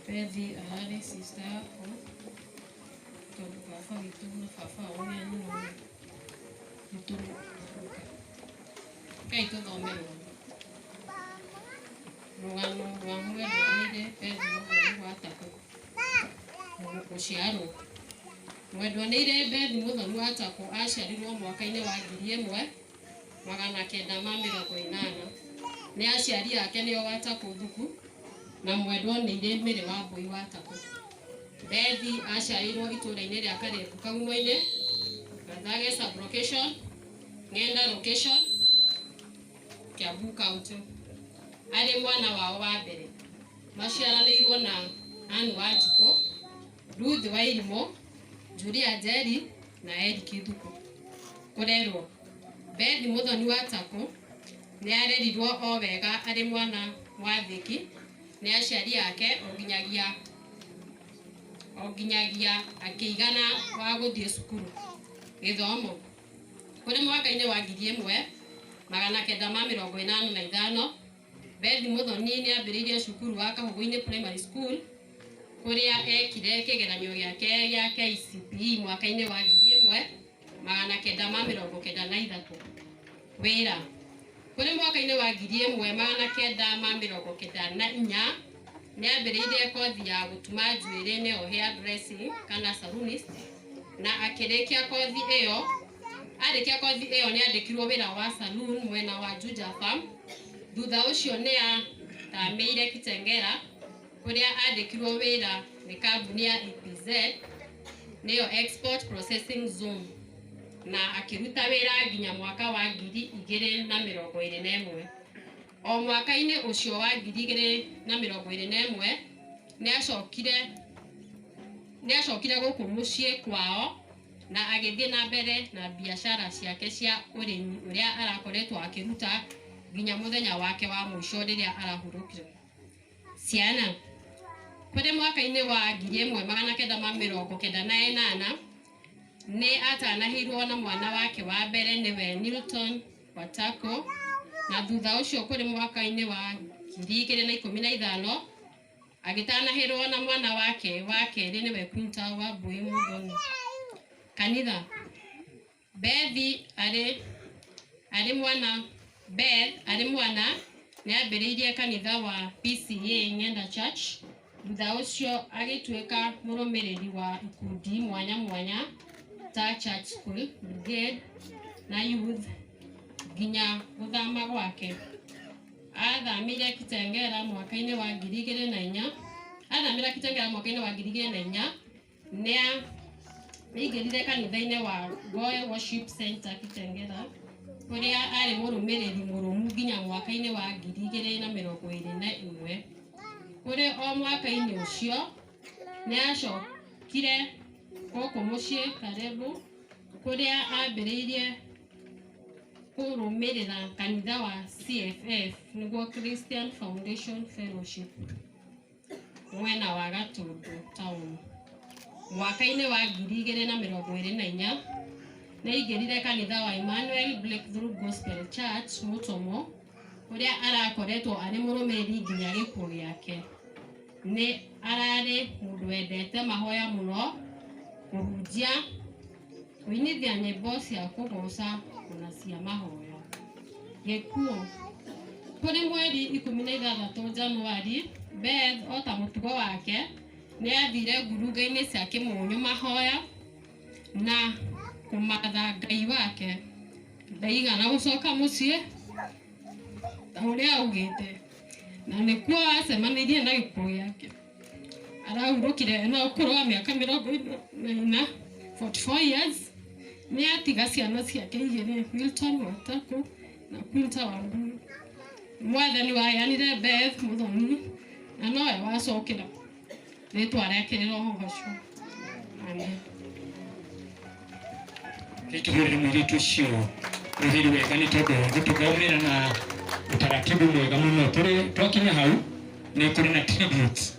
Bethi ararĩ sister yakwa tondũ baba witũ na baba wao nĩ a nyina ũmwe. Nĩ tũrĩ. Rekei tũthome rũgano. Rũgano rwa Mwendwanĩire Bethi Mũthoni wa Takũ gũciarwo. Mwendwanĩire Bethi Mũthoni wa Takũ aciarirwo mwaka-inĩ wa 1980 nĩ aciari ake nĩo Watakũ Thuku na Mwendwanĩire Mĩrĩ wa Mbũi wa Takũ. Bethi aciarĩirwo itũũra-inĩ rĩa Karembu Kagumo-inĩ, Gathage sub-location, Ng'enda location, Kiambu County. Arĩ mwana wao wa mbere. Maciaranĩirwo na Ann Wanjikũ, Ruth Wairimũ, Julia Njeri na Eric Thuku. Kũrerwo. Bethi Mũthoni wa Takũ nĩ arerirwo o wega arĩ mwana mwathĩki nĩ aciari ake o nginyagia akĩigana wa gũthiĩ cukuru. Gĩthomo. Kũrĩ mwaka-inĩ wa 1985, Bethi Mũthoni nĩ ambĩrĩirie cukuru wa Kahũgũ-inĩ Primary School kũrĩa ekire kĩgeranio gĩake gĩa KCPE mwaka-inĩ wa 1993. Wĩra. Kũrĩ mwaka-inĩ wa 1994 nĩ ambĩrĩirie kothi ya gũtuma njuĩrĩ nĩyo hair dressing kana salonist na akĩrĩkia kothi ĩyo. Arĩkia kothi ĩyo nĩ andĩkirwo wĩra wa saloon mwena wa Juja Farm. Thutha ũcio nĩ athamĩire Kitengela kũrĩa andĩkirwo wĩra nĩ kambuni ya EPZ nĩyo Export Processing Zone na akĩruta wĩra nginya mwaka wa 2021. O mwaka-inĩ ũcio wa 2021 nĩ acokire gũkũ mũciĩ kwao na agĩthiĩ na mbere na biacara ciake cia ũrĩmi ũrĩa arakoretwo akĩruta nginya mũthenya wake wa mũico rĩrĩa arahurũkire. Ciana. Kũrĩ mwaka-inĩ wa 1998 nĩ atanahĩirwo na mwana wake wa mbere nĩwe Nilton Watako na thutha ũcio kũrĩ mwaka-inĩ wa 2015 agĩtanahĩrwo na mwana wake wa kerĩ nĩwe Quinta Wambui Muthoni. Kanitha. Bethi arĩ mwana nĩ ambĩrĩirie kanitha wa PCEA Ng'enda Church. Thutha ũcio agĩtuĩka mũrũmĩrĩri wa ikundi mwanya mwanya ta Church School Brigade na Youth nginya gũthama gwake. Athamĩire Kitengela mwaka-inĩ wa 2004. Athamĩra Kitengela mwaka-inĩ wa 2004 nĩ aingĩrire kanitha-inĩ wa Goe Worship Center Kitengela kũrĩa arĩ mũrũmĩrĩri mũrũmu nginya mwaka-inĩ wa 2021. Kũrĩ o mwaka-inĩ ũcio nĩ acokire gũkũ mũciĩ Karebu kũrĩa ambĩrĩirie kũrũmĩrĩra kanitha wa CFF nĩguo Christian Foundation Fellowship mwena wa Gatundu town. Mwaka-inĩ wa 2024 nĩ aingĩrire kanitha wa Emmanuel Breakthrough Gospel Church Mutomo kũrĩa arakoretwo arĩ mũrũmĩrĩri nginya gĩkuũ gĩake. Nĩ ararĩ mũndũ wendete mahoya mũno, kũhunjia, kũinithia nyĩmbo cia kũgoca ona cia mahoya. Gĩkuũ. Kũrĩ mweri 16 Januari, Beth o ta mũtugo wake nĩ athire ngurunga-inĩ cia Kĩmũnyũ mahoya na kũmatha Ngai wake. Ndaigana gũcoka mũciĩ ta ũrĩa augĩte na nĩkuo acemanirie na gĩkuũ gĩake. Arahurũkire ena ũkũrũ wa mĩaka 44, 44 years. Nĩ atiga ciana ciake igĩrĩ, Milton Watakũ na Quinta Wambui. Mwathani waheanire Beth Muthoni na nowe wacokera. Rĩtwa rĩake rĩrogocwo. Amen. Nĩtũhũrĩre mũirĩtu ũcio rũhĩri wega nĩ tondũ gũtũthomera na utaratibu mwega mũno. Tũrĩ twakinya hau nĩ kũrĩ na tributes.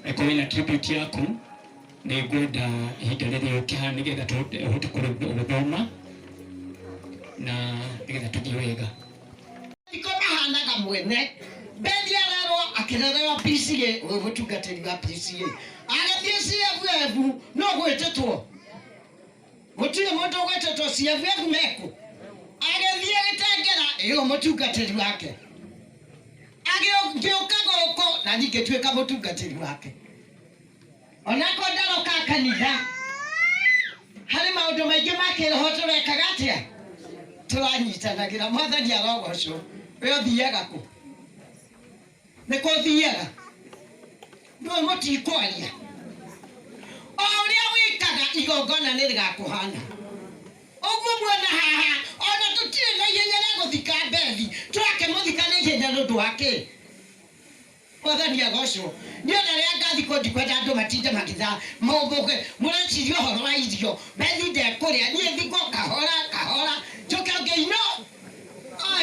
Eko wĩna tribute yaku nĩ ngwenda ihinda rĩrĩ ũke haha nĩgetha tũhote gũthoma na nĩgetha tũthiĩ wega. Iko mahanaga. Mwene Bethi arerwo akĩrererwo PCA, ũyũ mũtungatĩri wa PCA agĩthiĩ CFF no gwĩtĩtwo gũtirĩ mũndũ ũgwĩtĩtwo CFF meku agĩthiĩ gĩtengera ĩyo mũtungatĩri wake agĩũka gũkũ na niĩ ngĩtuĩka mũtungatĩri wake. Onako ndaroka kanitha harĩ maũndũ maingĩ ma kĩroho tũrekaga atĩa tũranyitanagĩra. Mwathani arogocwo. We ũthiaga kũ? Nĩ kũ ũthiaga? Ndũĩ mũtikwaria. O ũrĩa wĩkaga igongona nĩ rĩgakũhana ũguo muona haha. Ona tũtirĩ na ihenya rĩa gũthika Bethi, tũrakĩmũthika na ihenya nĩ ũndũ wa kĩ? Mwathani agocwo. Niĩ ona rĩrĩa ngathikwo ndikwenda andũ matinde makitha mũgũke mũreciria ũhoro wa irio. Bethi ndekũrĩa, niĩ thikwo kahora kahora njoke ngĩino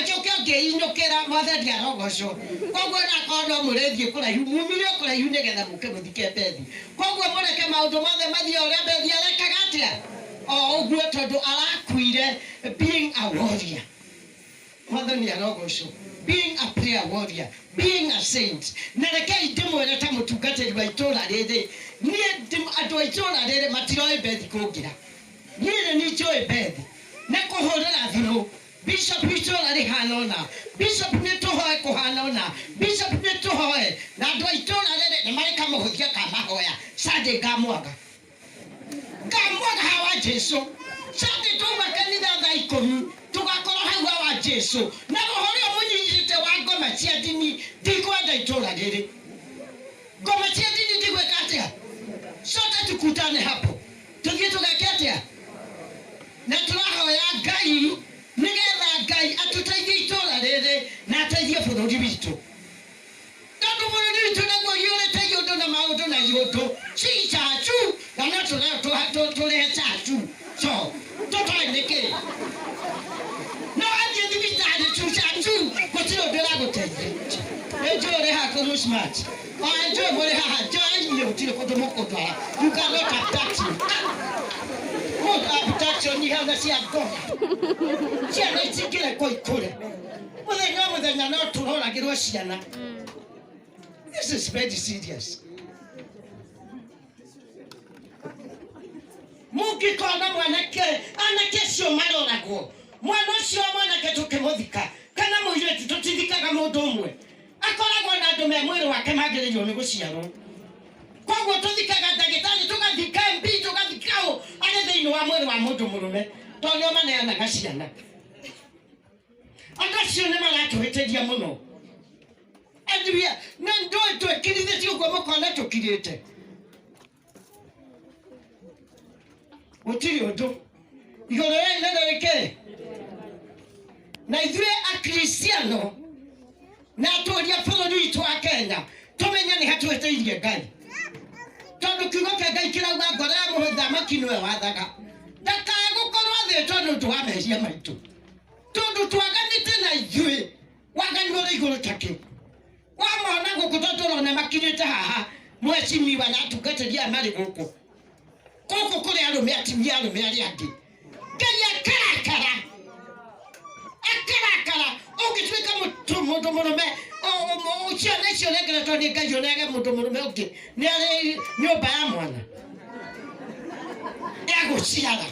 njoke ngĩinũkĩra. Mwathani arogocwo. Koguo nakorwo no mũrĩthiĩ kũraihu, mumire kũraihu nĩgetha mũke mũthike Bethi. Koguo mũreke maũndũ mothe mathiĩ o ũrĩa Bethi arekaga atĩa o ũguo, tondũ arakuire being a warrior. Mwathani arogocwo. Being a prayer warrior, being a saint. Na rekei ndĩmwĩre ta mũtungatĩri wa itũra rĩrĩ, niĩ andũ a itũra rĩrĩ matiroĩ Bethi kũngĩra niĩ nĩ niĩ njũĩ Bethi na kũhũrĩra thimũ bishop itũra rĩhana ũna, bishop nĩ tũhoe kũhana ũna, bishop nĩ tũhoe. Na andũ a itũra rĩrĩ nĩ marĩ kamũhũthia ka mahoya. Sunday ngamwaga ngamwaga hawa Jesu. Sunday twauma kanitha thaa 10 tugakorwo hau hawa Jesu na roho ũrĩa mũnyitĩte wa ngoma cia ndini. Ndikwenda itũra rĩrĩ ngoma cia ndini, ndigwĩka atĩa? Sote tukutane hapo tuthiĩ tũgeke atĩa? Na tũrahoya Ngai nĩgetha Ngai atũteithie itũra rĩrĩ na ateithie bũrũri witũ, tondũ bũrũri witũ naguo ũiyũrĩte iũndũ na maũndũ na iũndũ ci cacu na no tũrĩhe cacu so tũtoĩ nĩkĩ no athiĩ thibitarĩ cu cacu gũtirĩ ũndũ ĩragũteithia. Nĩ njũĩ ũrĩ haha kũrũ smart ona njũĩ mũrĩ haha njoe gũtirĩ kũndũ mũkũndwara. You cannot abduct me. Mũndũ abduction ihana cia ngoma, ciana itingĩrekwo ikũre mũthenya o mũthenya no tũroragĩrwo ciana. This is very serious. Mũngĩkona mwanake, anake acio maroragwo, mwana ũcio wa mwanake tũkĩmũthika kana mũirĩtu, tũtithikaga mũndũ ũmwe akoragwo na andũ me mwĩrĩ wake magĩrĩirwo nĩ gũciarwo. Koguo tũthikaga ndagĩtarĩ, tũgathika MP, tũgathika ũ arĩ thĩinĩ wa mwĩrĩ wa mũndũ mũrũme, tondũ nĩo maneanaga ciana. Andũ acio nĩ maratũhĩtĩria mũno. And we are, na ndũĩ twĩkirithĩtie ũguo mũkona tũkirĩte gũtirĩ ũndũ igũrũ rĩa inene rĩkĩ na ithuĩ Akristiano na atũria bũrũri witũ wa Kenya tũmenye nĩ hatũhĩtĩirie Ngai, tondũ kiugo kĩa Ngai kĩrauga ngoro ya mũthamaki nĩwe wathaga ndakae gũkorwo athĩtwo nĩ ũndũ wa mehia maitũ, tondũ twaganĩte na ithuĩ wagani ũrĩ igũrũ takĩ wamona gũkũ tondũ ũrona makinyĩte haha. Mwecimiwa na atungatĩri aya marĩ gũkũ gũkũ kũrĩ arũme atumia arũme arĩa angĩ. Ngai akarakara akarakara ũngĩtuĩka mũndũ mũrũme ciana icio ũnengeretwo nĩ Ngai ũnege mũndũ mũrũme ũngĩ nĩ arĩ nyũmba ya mwana ya gũciara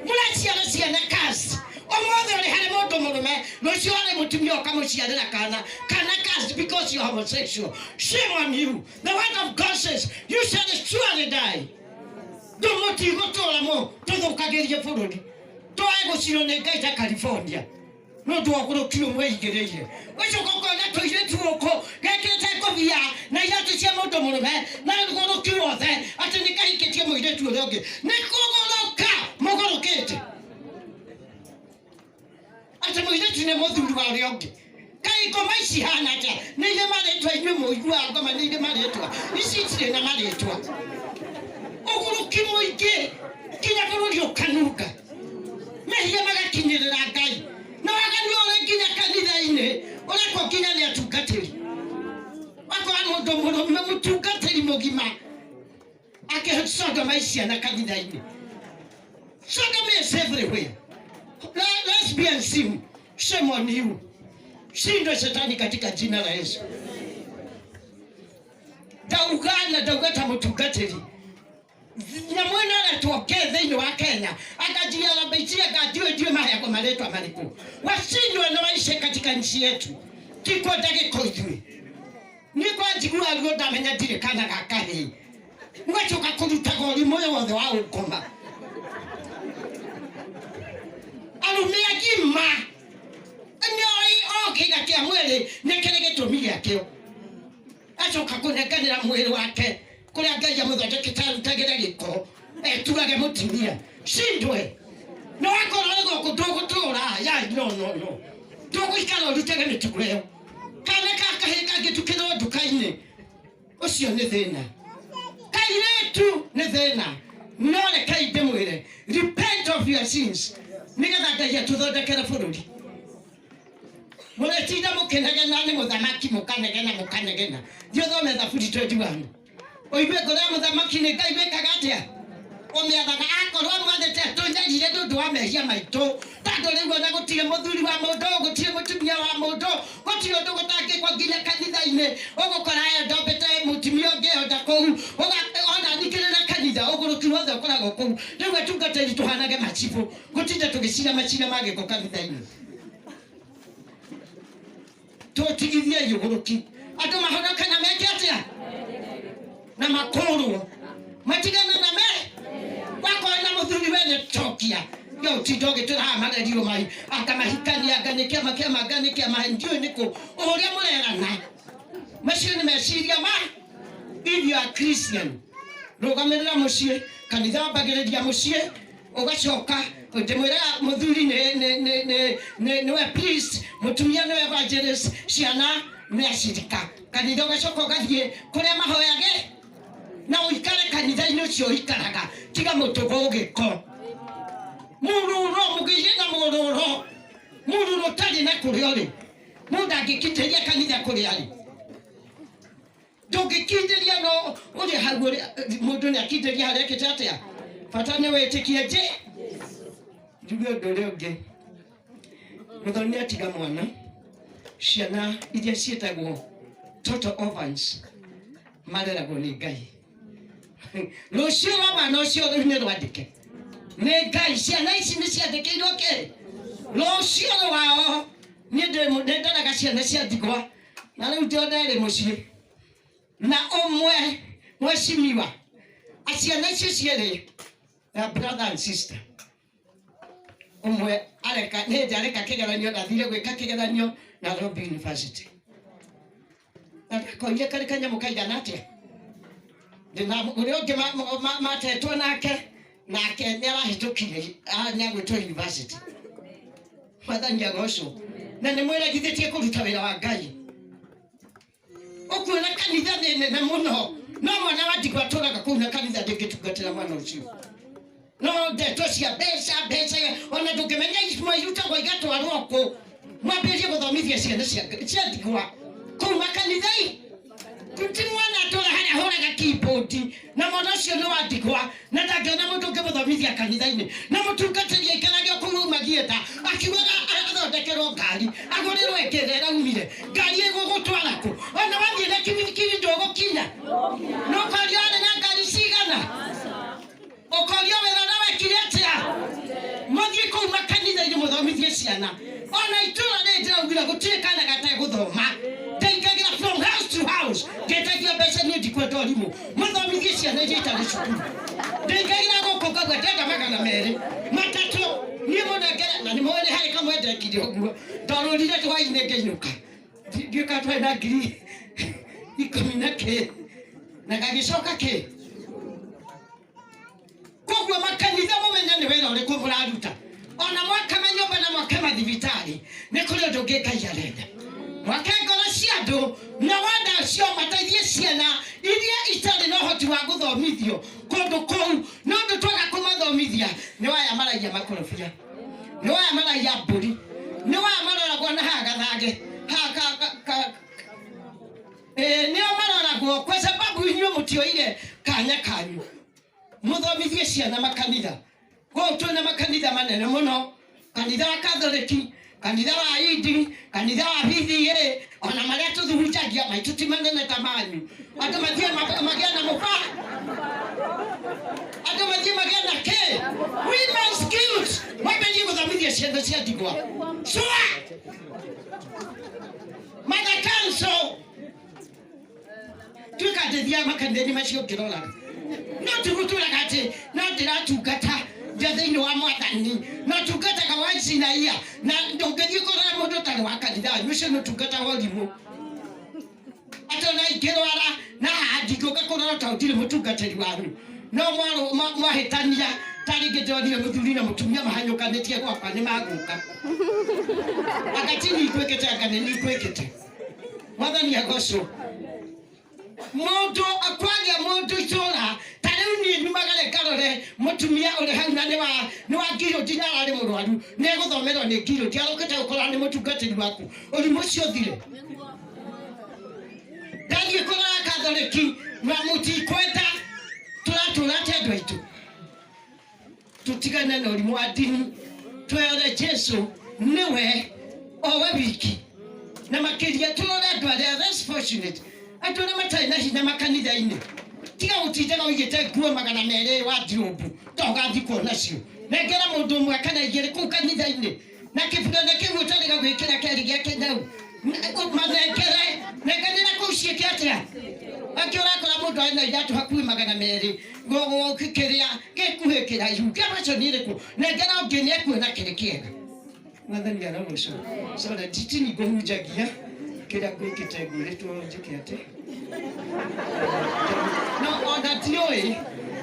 mũraciara ciana kasi ũmũthĩ ũrĩ harĩ mũndũ mũrũme, rũciũ harĩ mũtumia ũkamũciarĩra kana kana kasi because you are homosexual. Shame on you. The word of God says you shall surely die. Ndũmũtigũtũra mũ tũthũkagĩrie bũrũri twae gũcinwo nĩ Ngai ta California nĩ ũndũ wa ũgũrũki ũmwe igĩrĩire ũcoka ũkona tũirĩtu gũkũ gekĩrĩte ngũbia na iratũ cia mũndũ mũrũme na ũgũrũki wothe atĩ nĩ kahikĩtie mũirĩtu ũrĩa ũngĩ. Nĩ kũgũrũka mũgũrũkĩte atĩ mũirĩtu nĩ mũthuri wa ũrĩa ũngĩ. Kaĩ ngoma ici hana atĩa? Nĩ irĩ marĩtwa? Inyuĩ mũiguaga ngoma nĩ irĩ marĩtwa? Ici itirĩ na marĩtwa. Ũgũrũki mũingĩ nginya bũrũri ũkanunga, mehia magakinyĩrĩra Ngai na waganu ũrĩ nginya kanitha-inĩ ũrekwo nginya nĩ atungatĩri. Wakora mũndũ mũrũme mũtungatĩri mũgima akĩsodoma ciana kanitha-inĩ. Sodomy is everywhere. Lesbianism, shame on you. Shindwe shetani katika jina la Yesu. Ndauga na ndauga ta mũtungatĩri nyamũ ĩno ĩretwo ngĩ thĩinĩ wa Kenya akajiarabaitia ndiũĩ ndiũĩ maheagwo marĩtwa marĩkũ. Washindwe na waishe katika nchi yetu. Tikwenda gĩko ithuĩ. Niĩ kwanjigua ruo ndamenya ndirĩ kana ga kahĩĩ. Ũgacoka kũrutaga ũrimũ ũyũ wothe wa ũkoma. Arũme agima nĩoĩ o kĩga kĩa mwĩrĩ nĩ kĩrĩ gĩtũmi gĩakĩo. Acoka kũnenganĩra mwĩrĩ wake kũrĩa Ngai amũthondekete arutagĩre gĩko etuage mũtumia. Shindwe. Nĩ wakorwo nĩ gũkũ ndũgũtũra ya no no no. Ndũgũikara ũrutage mĩtugo ĩyo. Kana ka kahĩĩ kangĩtukĩrwo nduka-inĩ ũcio nĩ thĩna. Kairĩtu nĩ thĩna. No rekei ndĩmwĩre repent of your sins nĩgetha Ngai atũthondekere bũrũri. Mũrĩtinda mũkĩnegena nĩ mũthamaki mũkanegena mũkanegena. Thiĩ ũthome Thaburi 21. Ũigue ngoro ya mũthamaki nĩ Ngai wĩkaga atĩa? Ũmĩathaga akorwo amwathĩte atũnyarire nĩ ũndũ wa mehia maitũ. Tondũ rĩu ona gũtirĩ mũthuri wa mũndũ, gũtirĩ mũtumia wa mũndũ, gũtirĩ ũndũ gũtangĩkwo nginya kanitha-inĩ. Ũgũkora aya ndombĩte mũtumia ũngĩ onda kũu, ona nyingĩrĩra kanitha, ũgũrũki wothe ũkoragwo kũu. Rĩu atungatĩri tũhanage macibũ, gũtinda tũgĩcira macira ma gĩko kanitha-inĩ. Tũtigithie ũgũrũki. Andũ mahonoke na meke atĩa? Na makũrwo. Matigane na me wakorwo na mũthuri we nĩ cokia yo ũtinda ũgĩtwĩra haha marerirwo mai anga mahikania anga nĩ kĩama kĩama anga nĩ kĩama ndiũĩ nĩkũ ũrĩa mũrerana macio nĩ meciria ma if you are Christian rũgamĩrĩra mũciĩ kanitha wambagĩrĩria mũciĩ ũgacoka ndĩmwĩraga mũthuri nĩwe priest mũtumia nĩwe evangelist ciana nĩ acirika kanitha ũgacoka ũgathiĩ kũrĩa mahoyage na ũikare kanitha-inĩ ũcio ũikaraga tiga mũtugo ũgĩko mũrũro mũgĩire na mũrũro mũrũro ũtarĩ na kũrĩa ũrĩ mũndũ angĩkindĩria kanitha kũrĩa arĩ ndũngĩkindĩria no ũrĩ hau ũrĩ mũndũ nĩ akindĩria harĩa ekĩte atĩa bata nĩ wĩtĩkie nje njuge ũndũ ũrĩa ũngĩ mũthoni atiga mwana ciana iria ciĩtagwo total orphans mareragwo nĩ Ngai rũciũ rwa mwana ũcio rĩu nĩ rwandĩke nĩ Ngai ciana ici nĩ ciandĩkĩirwo kĩ rũciũ rwao niĩ ndĩ ndaraga ciana cia ndigwa na rĩu ndĩona ĩrĩ mũciĩ na ũmwe mwecimiwa aciana icio cierĩ ya brother and sister ũmwe areka nĩ hĩndĩ areka kĩgeranio ndathire gwĩka kĩgeranio Nairobi University na ndakoire karĩ kanyamũ kaigana atĩa ndĩna ũrĩa ũngĩ matetwo nake nake nĩ arahĩtũkire nĩ agwĩtwo university mwathani agocwo na nĩ mwĩregithĩtie kũruta wĩra wa Ngai ũkuona kanitha nĩ nene mũno no mwana wa ndigwa atũraga kũu na kanitha ndĩngĩtungatĩra mwana ũcio no ndeto cia mbeca mbeca ona ndũngĩmenya imwe irutagwo igatwarwo kũ mwambĩrĩrie gũthomithia ciana cia ndigwa kũu makanitha-inĩ ti mwana atũra harĩa ahũraga keyboard na mwana ũcio nĩ wa ndigwa na ndangĩona mũndũ ũngĩmũthomithia kanitha-inĩ na mũtungatĩri aikarage o kũu aumagie nda akiugaga athondekerwo ngari agũrĩrwo ĩngĩ ĩrĩa ĩraumire ngari ĩgũgũtwara kũ ona wathiĩ na kibikibi ndũgũkinya na ũkorio arĩ na ngari cigana ũkorio wĩra ũrĩa wekire atĩa mũthiĩ kũu makanitha-inĩ mũthomithie ciana ona itũra rĩrĩ ndĩraugire gũtirĩ kana gategũthoma ndaingagĩra from house to house ngetagia mbeca niĩ ndikwenda ũrimũ mũthomithie ciana iria itarĩ cukuru ndaingagĩra gũkũ ngauga ndenda 200 3 niĩ mũnengere na nĩ mũĩ nĩ harĩ kamwe ndekire ũguo ndarũrire hwainĩ ngĩinũka ndiũĩ kana twarĩ na 10,000 na kĩ na gagĩcoka kĩ koguo makanitha mũmenye nĩ wĩra ũrĩkũ mũraruta ona mwaka manyũmba na mwake mathibitarĩ nĩ kũrĩ ũndũ ũngĩ Ngai arenda mwake ngoro cia andũ na wanda acio mateithie ciana iria itarĩ na ũhoti wa gũthomithio kũndũ kũu nĩ ũndũ twaga kũmathomithia nĩ waya maraia makorobia nĩ waya maraia mbũri nĩ waya maroragwo na haha gathage haha ka nĩo maroragwo kwa sababu inyuĩ mũtioire kanya kanyu muthomithie ciana makanitha kũu twĩna makanitha manene mũno kanitha wa Katholiki Kanitha wa Indi, kanitha wa PCA, ona maria tuthuhunjagia maitũ ti manene ta manyu. Andũ mathiĩ magĩe na mũba, andũ mathiĩ magĩe na kĩ? Women's Guild mwambĩrĩrie gũthomithia ciana cia ndigwa. Sure. Mother Council tuĩka ndĩthiaga makanitha-inĩ macio ngĩroraga, no tigũtũraga atĩ no ndĩratungata ndĩ thĩinĩ wa mwathani, no tungataga wa cinaia, na ndũngĩthiĩ kũrora mũndũ ũtarĩ wa kanitha wanyu, ũcio nĩ ũtungata wa ũrimũ. Atĩ ona ingĩrwara na haha ndingĩũka kũrora tondũ ndirĩ mũtungatĩri wanyu. No mwahĩtania ta rĩngĩ ndĩronire mũthuri na mũtumia mahanyũkanĩtie gwakwa, nĩ magũka. Anga ti niĩ ngwĩkĩte, anga nĩ niĩ ngwĩkĩte. Mwathani agocwo. Mũndũ akwagĩa mũndũ itũra, ta rĩu niĩ nyumagare ngarore mũtumia ũrĩ hau na nĩ wa ngirũndi na ararĩ mũrwaru, nĩ egũthomerwo nĩ ngirũndi, arokĩte gũkorwo nĩ mũtungatĩri waku. Ũrimũ ũcio ũthire. Ndathiĩ kũrora Katholiki na mũtikwenda tũratũra atĩ andũ aitũ. Tũtigane na ũrimũ wa ndini, tweyore Jesu nĩwe owe wiki. Na makĩria tũrore andũ arĩa less fortunate, andũ arĩa matarĩ na hinya makanitha-inĩ. Tiga gũtindaga ũigĩte nguo 200 wardrobe ta ũgathikwo nacio. Nengera mũndũ ũmwe kana igĩrĩ kũu kanitha-inĩ, na kĩburana kĩu ũtarĩga gwĩkĩra kerĩ gĩa kĩnyau. Manengere, nenganĩra kũu ciĩke atĩa? Angĩ ũrakora mũndũ ena iratũ hakuhĩ 200, kĩrĩa gĩkuhĩ kĩraihu, kĩa macio nĩ ĩrĩkũ? Nengera ũngĩ nĩ ekuona kĩrĩ kĩega. Mwathani arogocwo. Sorry, ti niĩ ngũhunjagia kĩrĩa ngwĩkĩte ngwĩrĩtwo njĩke atĩ. No ona tiũĩ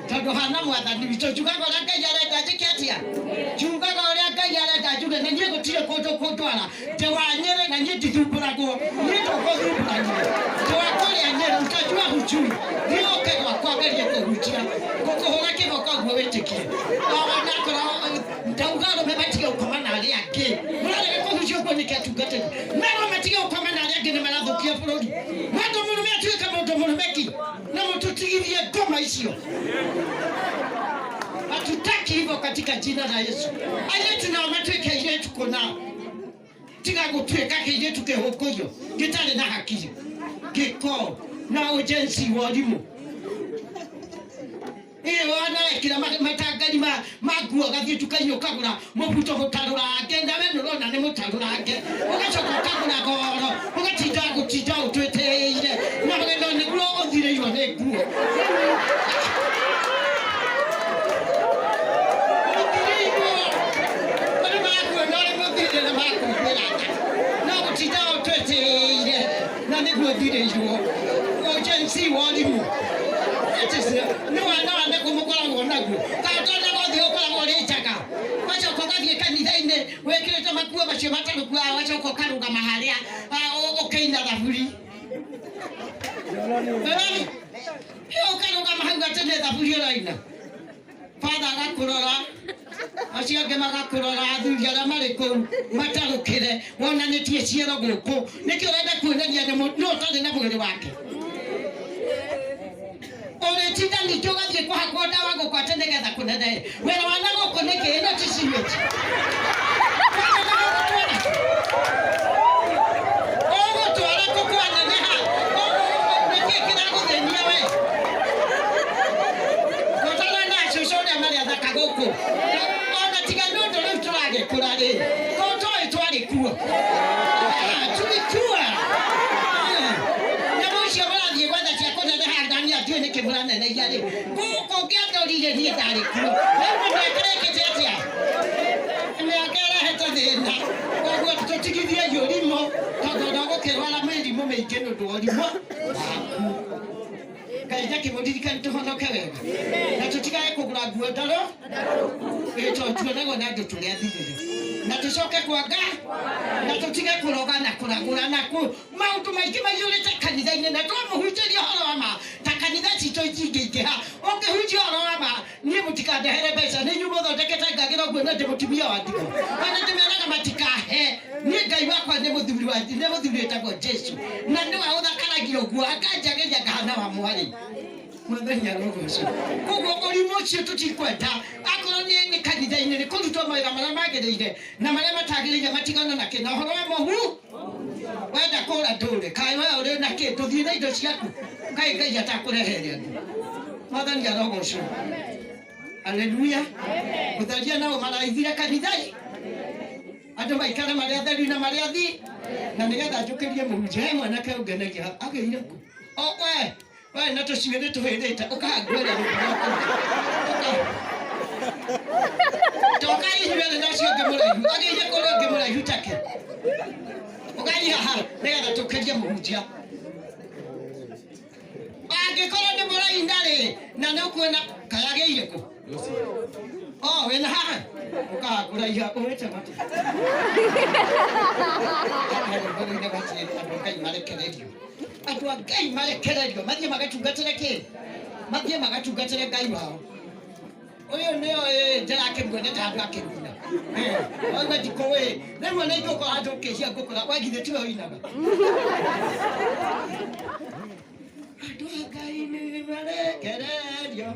tondũ hana mwathani witũ, njugaga ũrĩa Ngai arenda njĩke atĩa? Njugaga ũrĩa Ngai arenda njuge, na niĩ gũtirĩ kũndũ kũndwara. Ndĩ wa Nyĩrĩ na niĩ ndithumbũragwo. Niĩ ndũkũthumbũrania. Ndĩ wa kũrĩa Nyĩrĩ, utajua hujui. Thiĩ ũke gwakwa ngerie kũhunjia. Ngũkũhũra kĩboko ũguo wĩtĩkie. Onakorwo ndauga arũme matige gũkoma na arĩa angĩ. Mũrarega kũhunjia ũguo nĩkĩ atungatĩri? Merwo matige gũkoma na arĩa angĩ nĩ marathũkia bũrũri. Mũndũ mũrũme atuĩke mũndũ mũrũme ki, na mũtũtigithie ngoma icio. Hatutaki hivyo katika jina la Yesu. Airĩtu nao matuĩke airĩtu kũna. Tiga gũtuĩka kĩirĩtu kĩhũngũyũ gĩtarĩ na hakiri, gĩko na ũjensi wa ũrimũ. Ĩĩ wana wekĩra matangari ma nguo ũgathiĩ nduka-inĩ ũkagũra mũbuto mũtarũrange, na we nĩũrona nĩ mũtarũrange, ũgacoka ũkagũra goro, ũgatinda gũtinda ũtwĩtĩire, na wendo nĩguo ũthirĩirwo nĩ nguo. Ũthirĩirwo. Arĩa marakuona ũrĩ mũthirĩ nĩ makũiguĩra tha. No gũtinda ũtwĩtĩire, na nĩguo ũthirĩirwo. Ũjensi wa ũrimũ. Nĩ wana wa nĩguo mũkoragwo naguo. Kana ũtonaga ũthiũ ũkoragwo ũrĩ njaga. Wacoka ũgathiĩ kanitha-inĩ wĩkĩrĩte makuo macio matarũku, wacoka ũkarũgama harĩa, ũkĩina thaburi. Ũkarũgama hau atĩ nĩ thaburi ũraina. Father agakũrora, acio angĩ magakũrora, athuri arĩa marĩ kũu matarũkĩre, wonanĩtie ciero gũkũ. Nĩkĩ ũrenda kuonania nĩ no ũtarĩ na mwĩrĩ wake? Ũrĩtinda ningĩ ũgathiĩ kũhakwo ndawa gũkũ atĩ nĩgetha kũnenehe. Wĩra wa na gũkũ nĩkĩ? Ĩno ti sewage. Ũgũtwara kũ kwaneneha? Nĩkĩ kĩragũthĩnia we? Ũtarona cũcũ ũrĩa marĩ athaka gũkũ. Ona tiga nĩ ũndũ rĩu tũragĩkũra rĩ, ko toĩ twarĩ kuo. Tulikuwa. Nyamũ icio mũrathiĩ gwetha cia kũneneha ndani ndiũĩ nĩkĩ mũranenehia rĩ. Gũkũ ngĩandorire niĩ ndarĩ kuo. Rĩu nĩ mĩaka ĩkĩte atĩa? Mĩaka ĩrehete thĩna. Koguo tũtigithie ũrimũ, tondũ ona ũgũkĩrwara mĩrimũ mĩingĩ nĩ ũndũ wa ũrimũ waku. Ngai ndakĩmũririkane tũhonoke wega. Na tũtigage kũgũra nguo ndarũ. Ĩĩ, tondũ tuonagwo nĩ andũ tũrĩ athirĩre. Na tũcoke kwanga, na tũtige kũroga na kũragũra na kũ maũndũ maingĩ maiyũrĩte kanitha-inĩ, na twamũhunjĩria ũhoro wa ma ta kanitha citũ itingĩingĩha. Ũngĩhunjia ũhoro wa ma, niĩ mũtikandehere mbeca, nĩ inyuĩ mũthondekete ngagĩra ũguo na ndĩ mũtumia wa ndigwa. Ona ndĩmeraga matikahe. Niĩ Ngai wakwa nĩ mũthuri wa, nĩ mũthuri wĩtagwo Jesu, na nĩwe ũthakaragia ũguo, akanjagĩria ngahana wa mwarĩ. Mwathani arogocwo. Koguo ũrimũ ũcio tũtikwenda. Akorwo nĩ kanitha Kanitha-inĩ nĩ kũrutwo mawĩra marĩa magĩrĩire na marĩa matagĩrĩire matigana na kĩ na ũhoro wa mũhu. Wenda kũra ndũre kaĩ we ũrĩ na kĩ tũthiĩ na indo ciaku kaĩ Ngai atakũrehere andũ. Mwathani arogocwo. Haleluya. Ũtharia nao maraithire kanitha-ĩ, andũ maikare marĩ atheru na marĩ athi na nĩgetha njũkĩrie mũhunjia. He mwanake ũngenagia agĩire kũ o we we na tũcuĩrĩ tũhĩrĩte ũkahanguĩra toka inyuerĩ na ũcio ũngĩ mũraihu agĩire kũrĩa ũngĩ mũraihu take ũgai haha nĩgetha tũkĩrie mũhunjia. Angĩkorwo nĩ mũraina rĩ na nĩ ũkuona kaĩ agĩire kũ o wĩna haha ũkahangũraiha ũwĩte matũ andũ a Ngai marekererio, andũ a Ngai marekererio mathiĩ magatungatĩre kĩ, mathiĩ magatungatĩre Ngai wao. Ũyũ nĩo ndĩrakĩmuonete handũ akĩruna auga ndikũĩ rĩu ona ingĩũka handũ ũkĩhia ngũkũra we githĩ tiwe ũinaga. Andũ a Ngai nĩ marekererio.